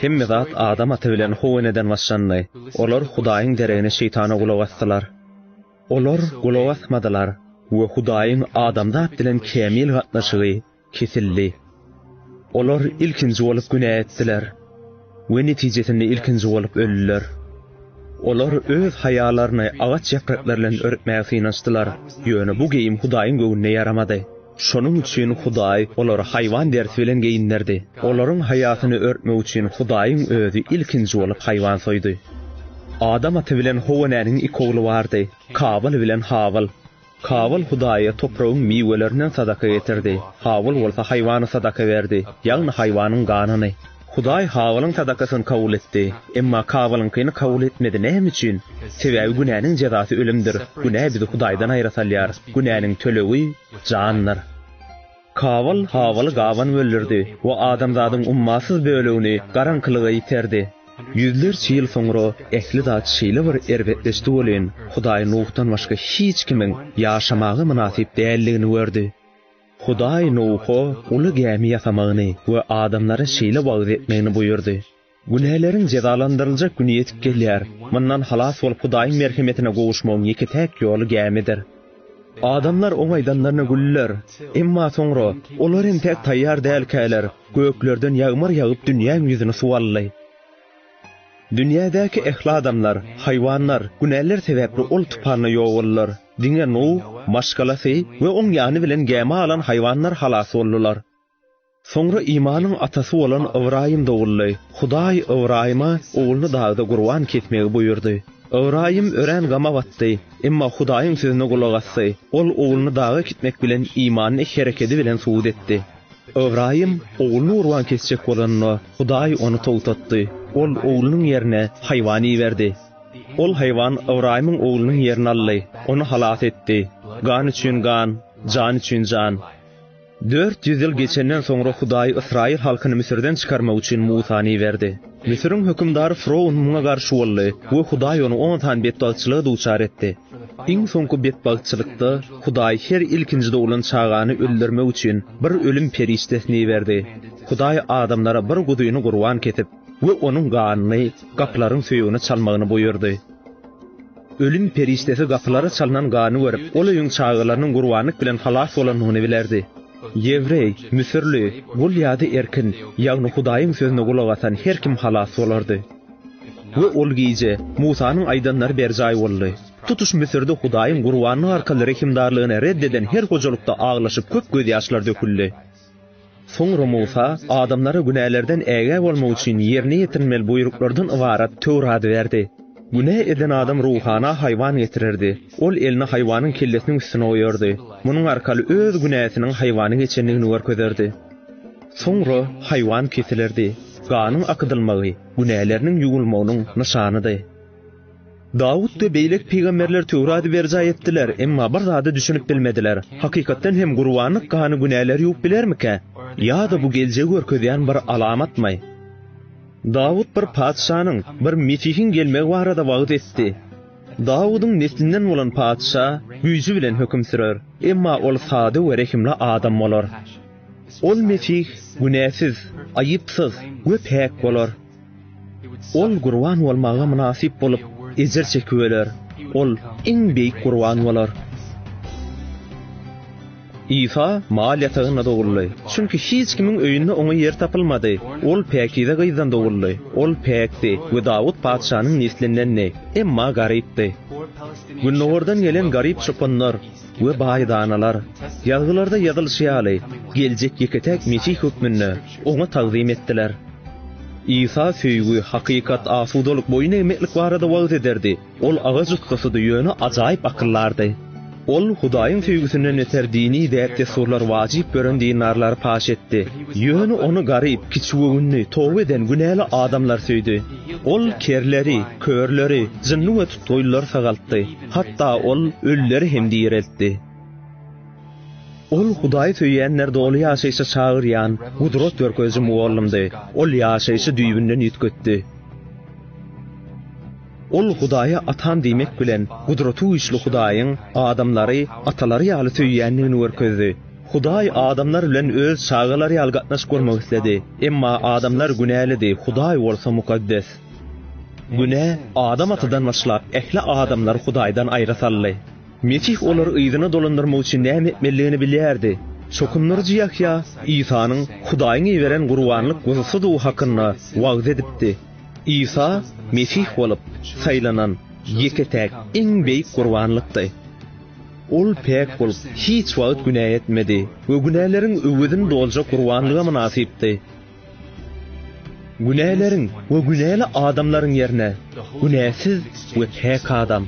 Hemme zat Adam ata bilen How eneden başlandy. Olar Hudaýyň deregine şeýtana gulak asdylar. Olar gulak asmadylar we Hudaýyň adamzat bilen kämil gatnaşygy kesildi. Olar ilkinji bolup günä etdiler we netijesinde ilkinji bolup öldüler. Olar öz haýalaryny agaç ýapraklary bilen örtmäge synanyşdylar, ýöne bu geýim Hudaýyň göwnüne ýaramady. Şonuň üçin Hudaý olary haýwan derisi bilen geýindirdi. Olaryň haýasyny örtmek üçin Hudaýyň özi ilkinji bolup haýwan soýdy. Adam ata bilen How enäniň iki ogly bardy, Kabyl bilen Habyl. Kabyl Hudaýa topragyň miwelerinden sadaka getirdi, Habyl bolsa haýwany sadaka berdi, ýagny haýwanyň ganyny. Hudaý Habylyň sadakasyny kabul etdi, emma Kabylyňkyny kabul etmedi. Näme üçin? Sebäbi günäniň jezasy ölümdir. Günä bizi Hudaýdan aýra salýar. Günäniň tölegi, jandyr. Kabyl Habyly gaban öldürdi we adamzadyň ummasyz bölegini garaňkylyga iterdi. Ýüzlerçe ýyl soňra ähli zat şeýle bir erbetleşdi welin, Hudaý Nuhdan başga hiç kimiň ýaşamaga mynasyp däldigini gördi. Hudaý Nuha uly gämi ýasamagyny we adamlara şeýle wagyz etmegini buýurdy, Günäleriň jezalandyryljak güni ýetip gelýär. Mundan halas bolup Hudaýyň merhemetine gowuşmagyň ýeke-täk ýoly gämidir. Adamlar oň aýdanlaryna güldüler. Emma soňra, olar entäk taýýar dälkäler, göklerden ýagmyr ýagyp dünýäň ýüzüni suw aldy. Dünýädäki ähli adamlar, haýwanlar günäler sebäpli ol tupanda ýogaldylar. Diňe Nuh, maşgalasy we oň ýany bilen gämä alan haýwanlar halas boldular. Soňra imanyň atasy bolan Ybraýym doguldy. Hudaý Ybraýyma ogluny dagda gurban kesmegi buýurdy. Ybraýym örän gama batdy, emma Hudaýyň sözüne gulak asdy. Ol ogluny daga äkitmek bilen imanyny herekedi bilen subut etdi. Ybraýym ogluny gurban kesjek bolanda, Hudaý ony togtatdy. Ol oglunyň ýerine haýwan iberdi. Ol haýwan Ybraýymyň oglunyň ýerini aldy, ony halas etdi. Gan üçin gan, jan üçin jan. 400 ýyl geçenden soňra Hudaý ysraýyl halkyny Müsürden çykarmak üçin Musany iberdi. Müsüriň hökümdary Fyrown muňa garşy boldy we Hudaý ony on sany betbagtçylyga duçar etdi. Iň soňky betbagtçylykda Hudaý her ilkinji doglan çagany öldürmek üçin bir ölüm perişdesini iberdi. Hudaý adamlara bir guzyny gurban kesip we onuň ganyny gapylaryň söýegine çalmagyny buýurdy. Ölüm perişdesi gapylara çalnan gany görüp, ol öýüň çagalarynyň gurbanlyk bilen halas bolanyny bilerdi. Ýewreý, müsürli, gul ýa-da erkin, ýagny Hudaýyň sözüne gulak asan her kim halas bolardy. We ol gije Musanyň aýdanlary berjaý boldy. Tutuş Müsürde Hudaýyň gurbanlyk arkaly rehimdarlygyny red eden her hojalykda aglaşyp köp gözýaşlar döküldi. Soňra Musa adamlara günälerden ägä bolmak üçin ýerine ýetirilmeli buýruklardan ybarat Töwrady berdi. Günä eden adam ruhana haýwan getirerdi. Ol elini haýwanyň kellesiniň üstüne goýardy. Munuň arkaly öz günäsiniň haýwana geçendigini görkezerdi. Soňra haýwan kesilerdi. Ganyň akydylmagy günäleriniň ýuwulmagynyň nyşanydy. Dawut we beýleki pygamberler Töwrady berjaý etdiler, emma bir zada düşünip bilmediler, hakykatdan hem gurbanlyk gany günäleri ýuwup bilermikä? Ýa-da bu geljegi görkezýän bir alamatmy? Dawut bir patyşanyň, bir Mesihiň gelmegi barada wagyz etdi. Dawudyň neslinden bolan patyşa güýji bilen höküm sürer, emma ol sada we rehimli adam bolar. Ol Mesih günäsiz, aýypsyz we päk bolar. Ol gurban bolmaga mynasyp bolup, ejir çekip öler. Ol iň beýik gurban bolar. Isa mal ýatagynda doguldy. Çünki hiç kimiň öýünde oňa ýer tapylmady. Ol päkize gyzdan doguldy. Ol päkdi we Dawut patyşanyň neslindendi, emma garypdy. Gündogardan gelen garyp çopanlar we baý danalar, Ýazgylarda ýazylyşy ýaly, geljek ýeke-täk Mesih hökmünde Oňa tagzym etdiler. Isa söýgi, hakykat, asudalyk, boýun egmeklik barada wagyz ederdi. Ol agaç ussasydy, ýöne ajaýyp akyldardy. Ol Hudaýyň söýgüsinden beter dini däp-dessurlary wajyp gören dindarlary paş etdi. Ýöne ony garyp, kiçigöwünli, toba eden günäli adamlar söýdi. Ol kerleri, körleri, jynly we tutgaýlylary sagaltdy. Hatda ol ölüleri hem direltdi. Ol Hudaýy söýýänleri doly ýaşaýşa çagyrýan gudrat görkeziji mugallymdy. Ol ýaşaýşy düýbünden üýtgetdi. Ol Hudaýa Atam diýmek bilen, Gudratygüýçli Hudaýyň adamlary atalary ýaly söýýändigini görkezdi. Hudaý adamlar bilen öz çagalary ýaly gatnaşyk gurmak isledi. Emma adamlar günälidi, Hudaý bolsa mukaddes. Günä Adam atadan başlap ähli adamlary Hudaýdan aýra saldy. Mesih olary yzyna dolandyrmak üçin näme etmelidigini bilýärdi. Çokundyryjy Ýahýa Isanyň Hudaýyň iberen gurbanlyk guzusydygy hakynda wagyz edipdi. Isa Mesih bolup saýlanan ýeke-täk iň beýik gurbanlykdy. Ol päk bolup, hiç wagt günä etmedi we günäleriň öwezini doljak gurbanlyga mynasypdy. Günäleriň we günäli adamlaryň ýerine günäsiz we päk adam.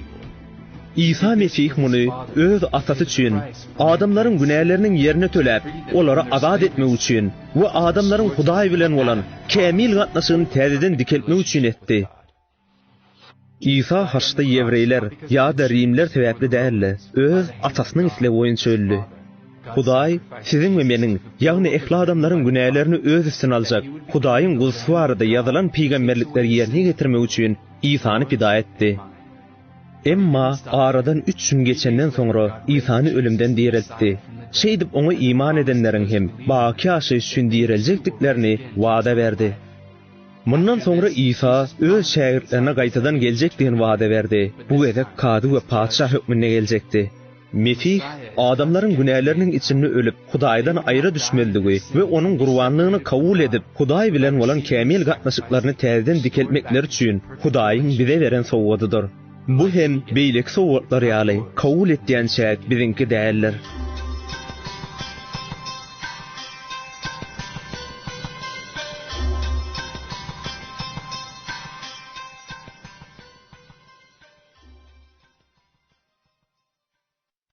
Isa Mesih muny öz Atasy üçin, adamlaryň günäleriniň ýerine töläp, olary azat etmek üçin we adamlaryň Hudaý bilen bolan kämil gatnaşygyny täzeden dikeltmek üçin etdi. Isa haçda ýewreýler ýa-da rimler sebäpli däl-de, öz Atasynyň islegi boýunça öldi. Hudaý siziň we meniň, ýagny ähli adamlaryň günälerini öz üstüne aljak Hudaýyň Guzusy barada ýazylan pygamberlikleri ýerine ýetirmek üçin Isany pida etdi. Emma aradan üç gün geçenden soňra Isany ölümden direltdi. Şeýdip oňa iman edenleriň hem baky ýaşaýyş üçin direljekdiklerini wada berdi. Mundan soňra Isa öz şägirtlerine gaýtadan geljekdigini wada berdi. Bu gezek kazy we patyşa hökmünde geljekdi. Mesih adamlaryň günäleriniň içinde ölüp, Hudaýdan aýra düşmelidigi we Onuň gurbanlygyny kabul edip, Hudaý bilen bolan kämil gatnaşyklaryny täzeden dikeltmekleri üçin Hudaýyň bize beren sowgadydyr. Bu hem beýleki sowgatlar ýaly, kabul etýänçäk biziňki däldir.